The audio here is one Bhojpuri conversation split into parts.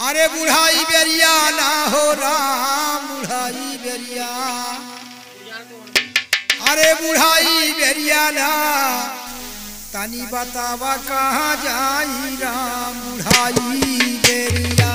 अरे बुढ़ाई बेरिया ना हो राम, बुढ़ाई बेरिया, अरे बुढ़ाई बेरिया ना, तनी बतावा कहाँ जाई राम, बुढ़ाई बेरिया।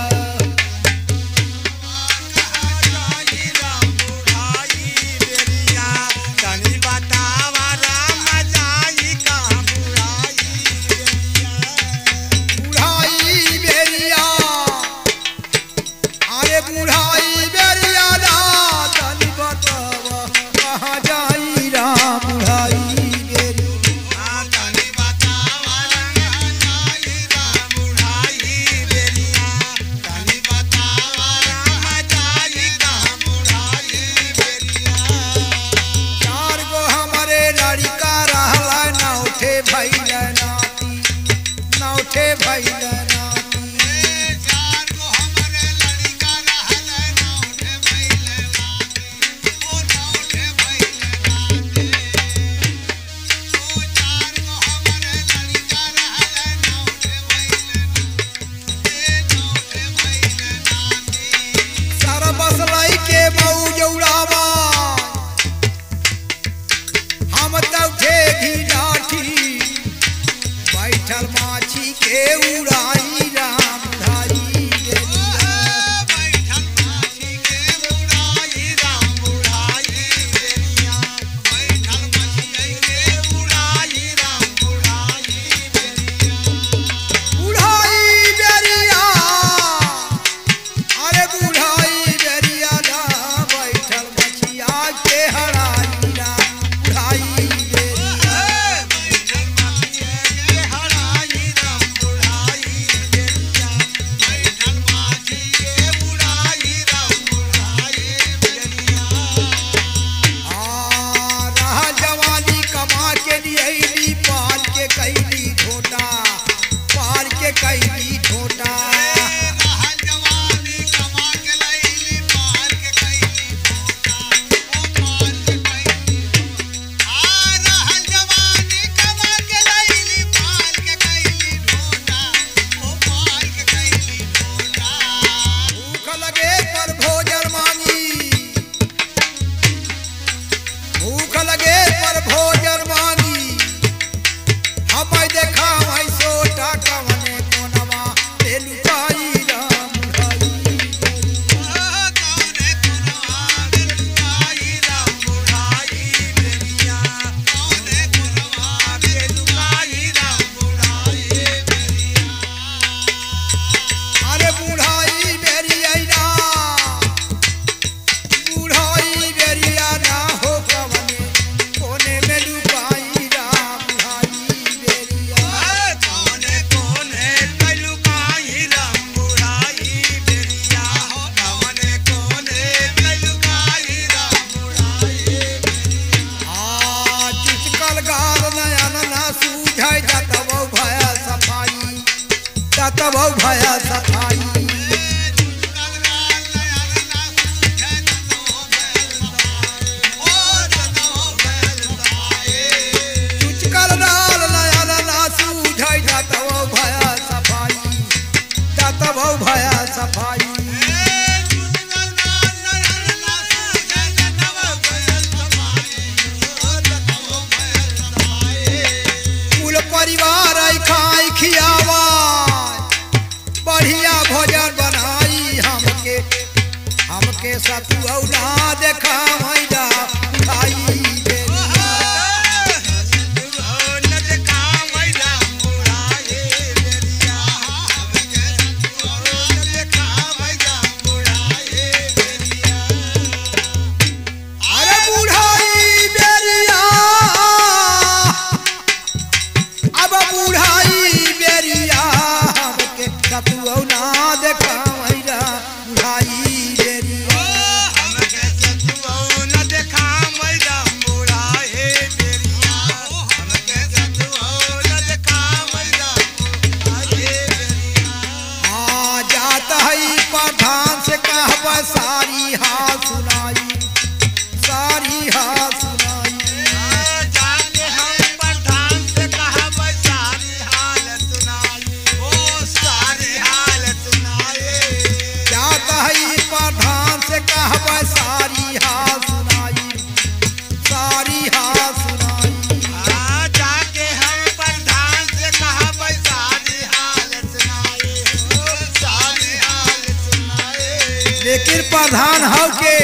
देखा। प्रधान से कहब सारी हाल सुनाई, सारी हाल सुनाई। जाके हम प्रधान से कहब सारी हाल सुनाई, ओ सारी हाल सुनाई। जाता है प्रधान से कहब सारी हाल सुनाई, सारी हाल सुनाई। जाके हम प्रधान से कहब सारी हाल सुनाई, ओ सारी हाल सुनाई। लेकिन प्रधान हव के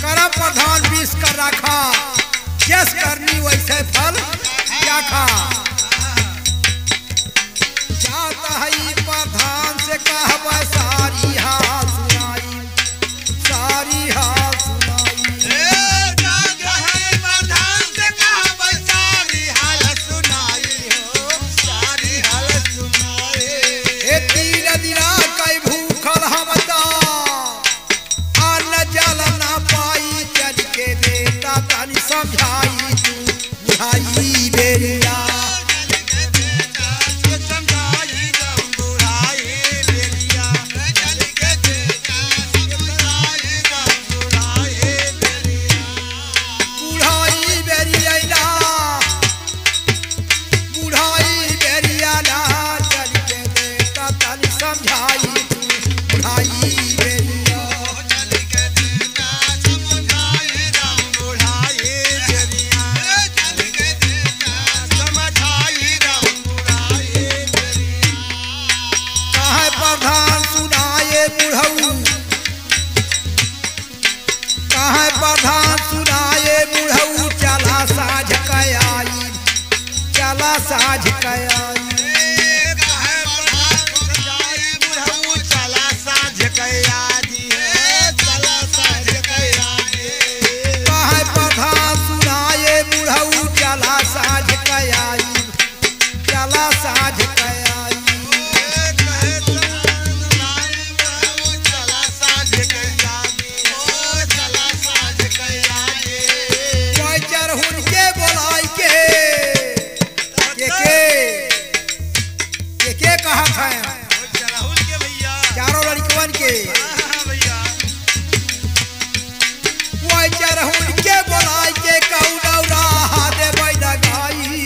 करम प्रधान 20 कर रखा, जस करनी वैसे फल क्या खा। जाता है प्रधान से कहब सारी हाल सुनाई, सारी हाल सुनाई। जाके हम प्रधान से कहब सारी हाल सुनाई, हो सारी हाल सुनाई। ए 3 दिना कई भूखल हम ता, अन्न जल ना पाई, चल के बेटा तनी समझाई तू बुढ़ाई बेरिया। बुढ़ाई बेरिया ला, बुढ़ाई बेरिया ला, चल के बेटा तनी समझाई तू बुढ़ाई बेरिया। काहे प्रधान सुनाए बुढ़ऊ, काहे प्रधान सुनाए बुढ़ऊ, चला साझ कयाई, चला साझ कयाई। काहे प्रधान सुनाए बुढ़ऊ, चला साझ कयाई, चला साझ कयाई। कोई चरहुन के बोलाई के के कहा था चारों लड़कवन के, कोई चरहुन के बोलाई के कौनो राह देबै लगाई,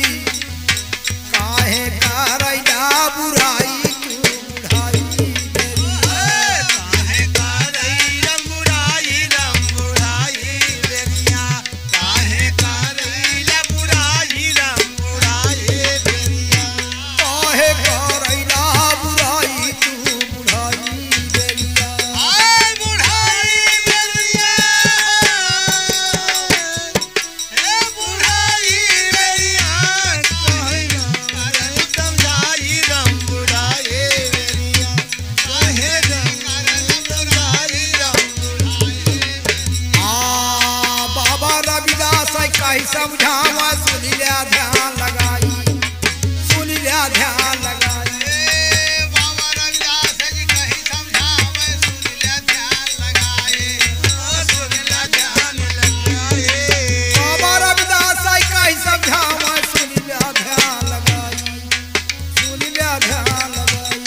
काहे करैला बुराई तू बुढ़ाई बेरिया। काहे करैला बुराई तू बुढ़ाई बेरिया। आ बाबा रविदास कही समझावा, सुन लिया ध्यान लगाई, सुन लिया ध्यान लगाई। बाबा रविदास कही समझावा, सुन लिया ध्यान लगाई, सुन लिया ध्यान लगाई।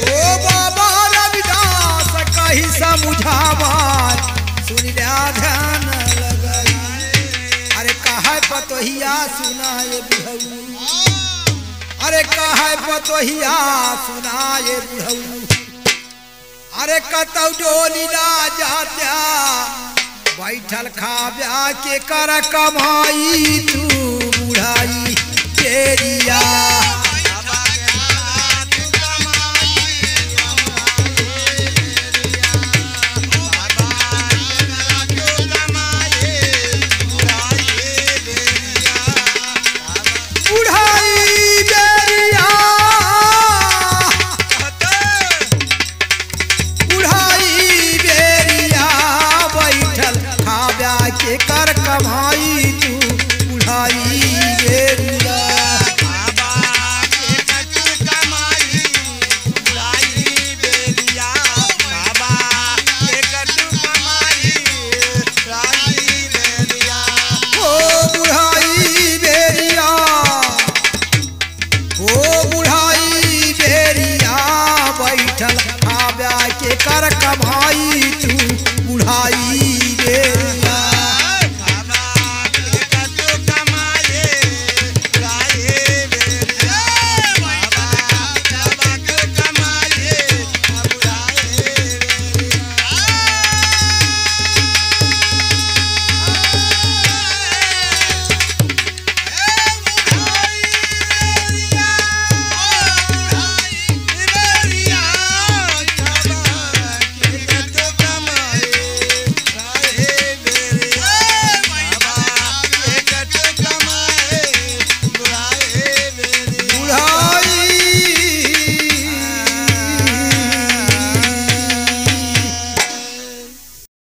ओ बाबा रविदास कही समझावा, सुन लिया ध्यान लगाई। अरे कहा पतोहिया सुनाए बुढ़ऊ, अरे कहा पतोहिया सुनाए बुढ़ऊ, अरे कतौ डोली ना जात्या, बैठल खाब्या के कर कमाई तू बुढ़ाई तेरिया। बुढ़ाई बेरिया, बुढ़ाई बेरिया, बैठल खाब्या के कर कमाई।